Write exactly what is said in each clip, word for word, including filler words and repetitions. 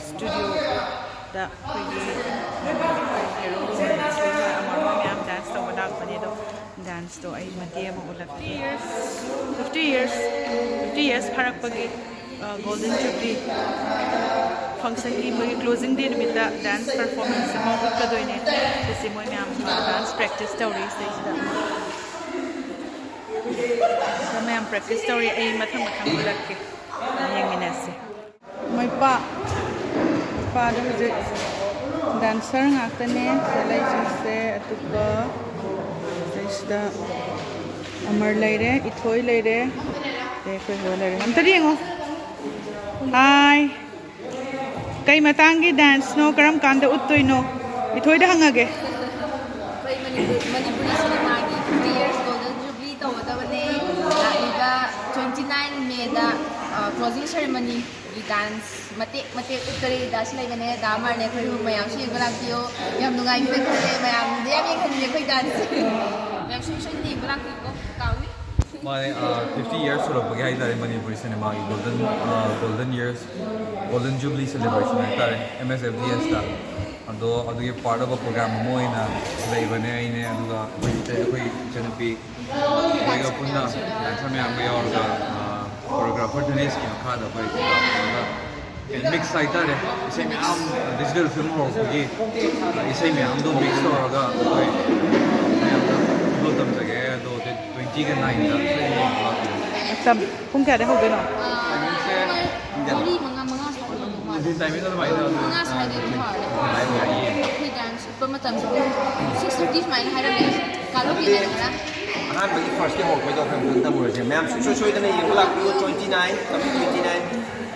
Studio ꯗ ꯑꯩꯈꯣꯏꯒꯤ hero ꯑꯃ ꯃꯌꯥꯝ ꯗꯥꯟꯁ ꯇꯧꯕ ꯂꯥꯛꯄꯅꯦ꯫ ꯑꯗꯣ ꯗꯥꯟꯁꯇꯣ ꯑꯩ ꯃꯇꯦꯛ ꯑꯃ ꯎꯠꯂꯛꯀꯦ꯫ Fifty years, fifty years ꯐꯥꯔꯛꯄꯒꯤ ꯒꯣꯜꯗꯟ ꯖꯨꯕ꯭ꯂꯤ ꯐꯪꯁꯟꯒꯤ ꯃꯣꯏꯒꯤ ꯀ꯭ꯂꯣꯖꯤꯡ ꯗꯦ ꯅꯨꯃꯤꯠꯇ ꯗꯥꯟꯁ ꯄꯔꯐꯣꯔꯃꯦꯟꯁ ꯑꯃ ꯎꯠꯀꯗꯣꯏꯅꯦ꯫ ꯁꯤꯁꯦ ꯃꯣꯏ ꯃꯌꯥꯝ ꯗꯥꯟꯁ ꯄ꯭ꯔꯦꯛꯇꯤꯁ ꯇꯧꯔꯤ ꯁꯤꯗꯩꯁꯤꯗ꯫ ꯃꯌꯥꯝ ꯄ꯭ꯔꯦꯛꯇꯤꯁ ꯇꯧꯔꯤ꯫ ꯑꯩ ꯃꯊꯪ ꯃꯊꯪ ꯎꯠꯂꯛꯀꯦ, ꯌꯦꯡꯃꯤꯟꯅꯁꯦ꯫ ꯃꯣꯏ ꯄꯥ ꯄꯥꯗ ꯍꯧꯖꯤꯛ ꯗꯥꯟꯁꯔ ꯉꯥꯛꯇꯅꯦ ꯁꯤꯗ ꯂꯩꯁꯤꯡꯁꯦ꯫ ꯑꯇꯣꯞꯄ ꯁꯤꯗꯩꯁꯤꯗ ꯑꯃꯔ ꯂꯩꯔꯦ, ꯏꯊꯣꯏ ꯂꯩꯔꯦ, ꯑꯗꯩ ꯑꯩꯈꯣꯏ ꯍꯦꯔꯣ ꯂꯩꯔꯦ꯫ ꯑꯝꯇ ꯌꯦꯡꯉꯣ꯫ ꯍꯥꯏ꯫ ꯀꯩ ꯃꯇꯥꯡꯒꯤ ꯗꯥꯟꯁꯅꯣ? ꯀꯔꯝ ꯀꯥꯟꯗ ꯎꯠꯇꯣꯏꯅꯣ? ꯏꯊꯣꯏꯗ ꯍꯪꯉꯒꯦ꯫ ꯑꯩꯈꯣꯏ Manipur Manipuri ꯁꯤꯅꯦꯃꯥꯒꯤ fifty years golden jubilee ꯇꯧꯒꯗꯕꯅꯦ꯫ ꯂꯥꯛꯂꯤꯕ twenty nine ꯃꯦꯗ ꯀ꯭ꯂꯣꯖꯤꯡ ꯁꯦꯔꯦꯃꯣꯅꯤꯒꯤ ꯗꯥꯟꯁ ꯃꯇꯦꯛ ꯃꯇꯦꯛ ꯎꯠꯇꯣꯔꯦ꯫ ꯗꯥꯁꯨ ꯂꯩꯕꯅꯦ, ꯗꯥ ꯑꯃꯔꯅꯦ, ꯑꯩꯈꯣꯏ ꯑꯍꯨꯝ ꯃꯌꯥꯝꯁꯨ ꯌꯦꯡꯕ ꯂꯥꯛꯄꯤꯌꯣ꯫ ꯌꯥꯝ ꯅꯨꯡꯉꯥꯏꯒꯅꯤ ꯈꯜꯂꯦ, ꯃꯌꯥꯝꯗ ꯌꯥꯝ ꯌꯦꯡꯍꯟꯅꯤꯡꯉꯦ ꯑꯩꯈꯣꯏ ꯗꯥꯟꯁꯁꯦ꯫ ꯃꯌꯥꯝ ꯁꯣꯏ ꯁꯣꯏꯗꯅ ꯌꯦꯡꯕ ꯂꯥꯛꯄꯤꯌꯨꯀꯣ꯫ ꯀꯥꯎꯅꯤ꯫ ꯃꯥꯅꯦ, ꯐꯤꯐꯇꯤ ꯏꯌꯔꯁ ꯁꯨꯔꯛꯄꯒꯤ ꯍꯥꯏꯇꯥꯔꯦ, ꯃꯅꯤꯄꯨꯔꯤ ꯁꯤꯅꯦꯃꯥꯒꯤ golden golden years, golden jubilee celebration ꯍꯥꯏꯇꯥꯔꯦ, ꯑꯦꯝ ꯑꯦꯁ ꯑꯦꯐ ꯗꯤ ꯑꯦꯁꯇ꯫ ꯑꯗꯣ ꯑꯗꯨꯒꯤ ꯄꯥꯔꯠ ꯑꯣꯐ ꯑ ꯄ꯭ꯔꯣꯒ꯭ꯔꯥꯝ ꯑꯃ ꯑꯣꯏꯅ ꯂꯩꯕꯅꯦ꯫ ꯑꯩꯅꯦ, ꯑꯗꯨꯒ ꯑꯩꯈꯣꯏ ꯏꯆꯟ-, ꯑꯩꯈꯣꯏ ꯏꯆꯟꯅꯨꯄꯤ ꯃꯣꯏꯒ ꯄꯨꯟꯅ ꯗꯥꯟꯁꯔ ꯃꯌꯥꯝꯒ ꯌꯥꯎꯔꯒ, ꯀꯣꯔꯤꯌꯣꯒ꯭ꯔꯥꯐꯔ ꯙꯅꯦꯁꯀꯤ ꯃꯈꯥꯗ ꯑꯩꯈꯣꯏ ꯇꯧꯔꯒ ꯃꯤꯛꯁ ꯍꯥꯏꯇꯥꯔꯦ, ꯏꯁꯩ ꯃꯌꯥꯝ, ꯗꯤꯖꯤꯇꯦꯜ ꯐꯤꯂꯝ ꯍꯧꯔꯛꯄꯒꯤ ꯏꯁꯩ ꯃꯌꯥꯝꯗꯣ ꯃꯤꯛꯁ ꯇꯧꯔꯒ ꯑꯩꯈꯣꯏ ꯃꯌꯥꯝꯗ ꯈꯨꯗꯣꯜ ꯇꯝꯖꯒꯦ꯫ ꯑꯗꯣ ꯗꯦꯠ ꯇ꯭ꯋꯦꯟꯇꯤꯒ ꯅꯥꯏꯟꯗ ꯁꯣꯏꯗꯅ ꯌꯦꯡꯕ ꯂꯥꯛꯄꯤꯌꯨ꯫ ꯃꯇꯝ ꯄꯨꯡ ꯀꯌꯥꯗ ꯍꯧꯗꯣꯏꯅꯣ? ꯇꯥꯏꯃꯤꯡꯁꯦ ꯄꯨꯡ ꯀꯌꯥ? ꯃꯔꯤ, ꯃꯉꯥ, ꯃꯉꯥ ꯁ꯭ꯋꯥꯏꯗ ꯍꯧꯗꯧ ꯃꯥꯜꯂꯦ꯫ ꯅꯨꯡꯊꯤꯜ ꯇꯥꯏꯃꯤꯡ ꯑꯗꯨꯃꯥꯏꯅ ꯑꯗꯨꯝ, ꯃꯉꯥ ꯁ꯭ꯋꯥꯏꯗ ꯑꯗꯨꯝ ꯍꯧꯔꯅꯤ꯫ ꯑꯗꯨꯃꯥꯏꯅ ꯌꯥꯏꯌꯦ꯫ ꯑꯩꯈꯣꯏ ꯗꯥꯟꯁ ꯎꯠꯄ ꯃꯇꯝꯁꯦ ꯄꯨꯡ six thirty ꯁꯨꯃꯥꯏꯅ ꯍꯥꯏꯔꯝꯃꯦ꯫ ꯀꯥꯂꯨꯒꯤꯅ ꯈꯔ ꯑꯍꯥꯟꯕꯒꯤ ꯐꯥꯔꯁꯀꯤ ꯍꯧꯔꯛꯄꯩꯗꯣ ꯑꯩꯈꯣꯏ ꯑꯃꯨꯛꯇꯪ ꯇꯝꯃꯨꯔꯁꯦ꯫ ꯃꯌꯥꯝ ꯁꯨꯡꯁꯣꯏ ꯁꯣꯏꯗꯅ ꯌꯦꯡꯕ ꯂꯥꯛꯄꯤꯌꯨ, twenty nine, coming twenty nine꯫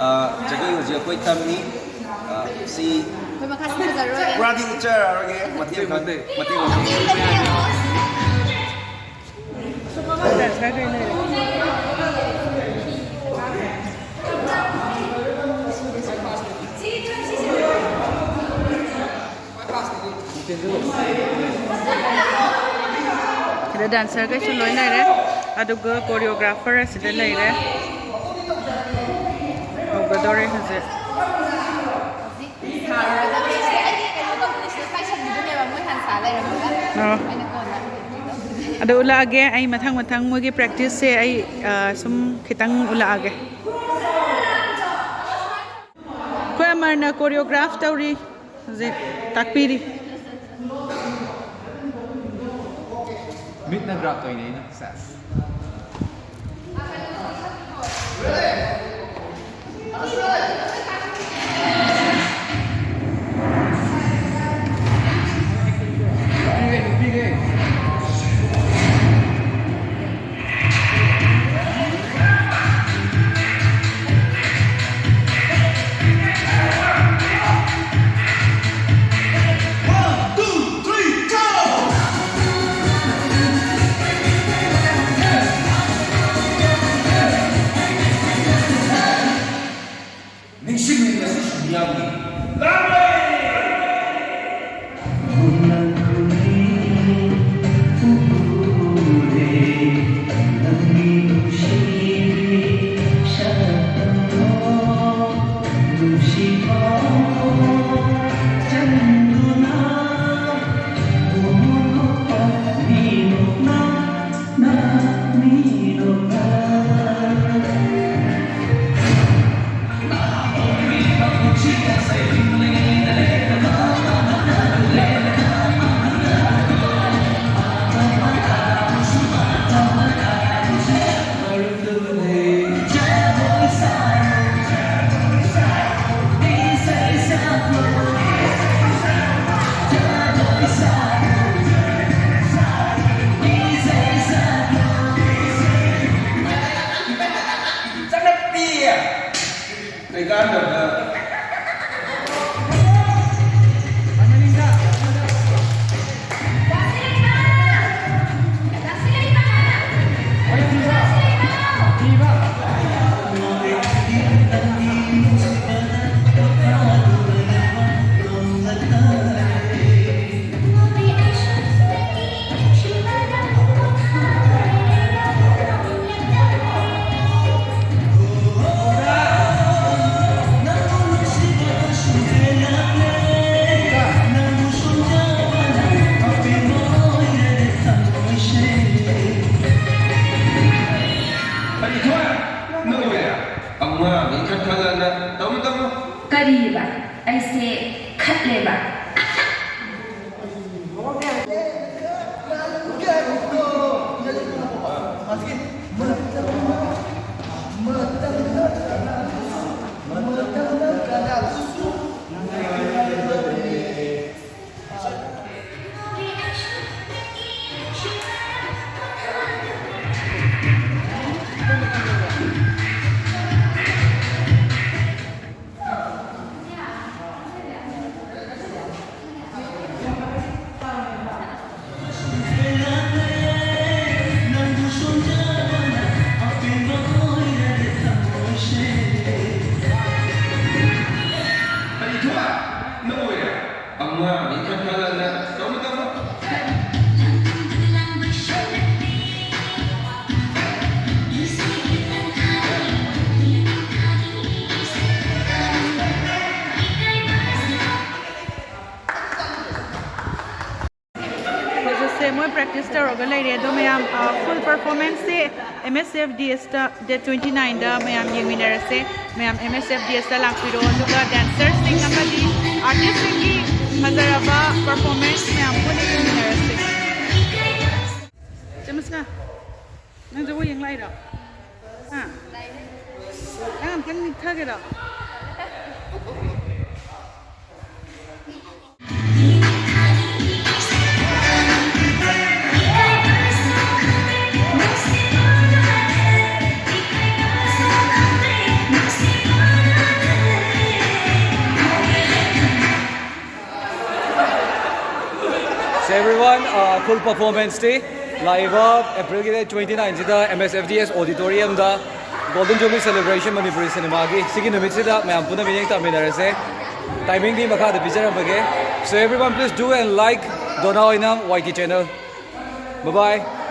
ꯑ, ꯖꯒꯣꯏ ꯍꯧꯖꯤꯛ ꯑꯩꯈꯣꯏ ꯇꯝꯃꯤ꯫ ꯑ, ꯁꯤ ꯑꯩꯈꯣꯏ ꯃꯈꯥ ꯁꯝꯊꯖꯔꯔꯣꯏꯒꯦ꯫ ꯄꯨꯔꯥꯗꯤ ꯎꯠꯆꯔꯔꯣꯏꯒꯦ꯫ ꯃꯇꯦꯛ ꯑꯃꯈꯛ, ꯃꯇꯦꯛ ꯑꯃꯈꯛ꯫ ꯁꯤꯗ ꯗꯥꯟꯁꯔꯈꯩꯁꯨ ꯂꯣꯏ ꯂꯩꯔꯦ, ꯑꯗꯨꯒ ꯀꯣꯔꯤꯌꯣꯒ꯭ꯔꯥꯐꯔ ꯑꯁꯤꯗ ꯂꯩꯔꯦ꯫ ꯍꯧꯒꯗꯧꯔꯦ ꯍꯧꯖꯤꯛ꯫ ꯌꯥꯔꯣꯏꯗꯕꯅꯦ꯫ ꯁꯤꯗ ꯑꯩꯗꯤ ꯀꯩꯅꯣ ꯇꯧꯕꯅꯦ, ꯁꯤꯗ ꯄꯥꯏꯁꯟꯕꯤꯗꯣꯏꯅꯦꯕ, ꯃꯣꯏ ꯍꯥꯟꯅ ꯁꯥ ꯂꯩꯔꯝꯃꯒ꯫ ꯑꯣ꯫ ꯑꯩꯅ ꯀꯣꯟꯅ ꯑꯗꯣ ꯎꯠꯂꯛꯑꯒꯦ ꯑꯩ ꯃꯊꯪ ꯃꯊꯪ ꯃꯣꯏꯒꯤ practice ꯁꯦ ꯑꯩ, ꯑ, ꯁꯨꯝ ꯈꯤꯇꯪ ꯎꯠꯂꯛꯑꯒꯦ꯫ ꯑꯩꯈꯣꯏ ꯑꯃꯔꯅ choreograph ꯇꯧꯔꯤ ꯍꯧꯖꯤꯛ, ꯇꯥꯛꯄꯤꯔꯤ꯫ ꯃꯤꯠꯅ graph ꯇꯧꯔꯤꯅꯦ ꯑꯩꯅ꯫ ꯁꯦꯁ꯫ ꯈꯟ ꯈꯜꯂꯒ ꯇꯧꯅꯨ, ꯇꯧꯅꯨ꯫ ꯀꯔꯤꯕ? ꯑꯩꯁꯦ ꯈꯠꯂꯦꯕ꯫ ꯍꯧꯖꯤꯛꯁꯦ ꯃꯣꯏ ꯄ꯭ꯔꯦꯛꯇꯤꯁ ꯇꯧꯔꯒ ꯂꯩꯔꯦ꯫ ꯑꯗꯣ ꯃꯌꯥꯝ, ꯐꯨꯜ ꯄꯔꯐꯣꯔꯃꯦꯟꯁꯁꯦ M S F D ꯑꯦꯁꯇ date twenty ꯅꯥꯏꯟꯗ ꯃꯌꯥꯝ ꯌꯦꯡꯃꯤꯟꯅꯔꯁꯦ꯫ ꯃꯌꯥꯝ ꯑꯦꯝ ꯑꯦꯁ ꯑꯦꯐ ꯗꯤ ꯑꯦꯁꯇ ꯂꯥꯛꯄꯤꯔꯣ, ꯑꯗꯨꯒ ꯗꯥꯟꯁꯔꯁꯤꯡ ꯑꯃꯗꯤ ꯑꯥꯔꯇꯤꯁꯁꯤꯡꯒꯤ ꯐꯖꯔꯕ ꯄꯔꯐꯣꯔꯃꯦꯟꯁ ꯃꯌꯥꯝ ꯄꯨꯟꯅ ꯌꯦꯡꯃꯤꯟꯅꯔꯁꯦ꯫ ꯆꯃꯁꯀ, ꯅꯪ ꯖꯒꯣꯏ ꯌꯦꯡ ꯂꯥꯛꯏꯔꯣ? ꯍꯥ? ꯅꯪ ꯑꯝꯇꯪ ꯅꯤꯛꯊꯒꯦꯔꯣ? So everyone, uh, full performance day. ꯂꯥꯛꯏꯕ ꯑꯦꯄ꯭ꯔꯤꯜꯒꯤ ꯗꯦꯠ ꯇ꯭ꯋꯦꯟꯇꯤ ꯅꯥꯏꯟꯁꯤꯗ M S F D S ꯑꯣꯗꯤꯇꯣꯔꯤꯌꯝꯗ ꯒꯣꯜꯗꯟ ꯖꯨꯕꯂꯤ ꯁꯦꯂꯦꯕ꯭ꯔꯦꯁꯟ ꯃꯅꯤꯄꯨꯔꯤ ꯁꯤꯅꯦꯃꯥꯒꯤ ꯁꯤꯒꯤ ꯅꯨꯃꯤꯠꯁꯤꯗ ꯃꯌꯥꯝ ꯄꯨꯟꯅ ꯃꯤꯠꯌꯦꯡ ꯇꯥꯃꯤꯟꯅꯔꯁꯦ꯫ ꯇꯥꯏꯃꯤꯡꯗꯤ ꯃꯈꯥꯗ ꯄꯤꯖꯔꯝꯕꯒꯦ꯫ So everyone, please do and like Dona Oinam Y T channel. Bye bye.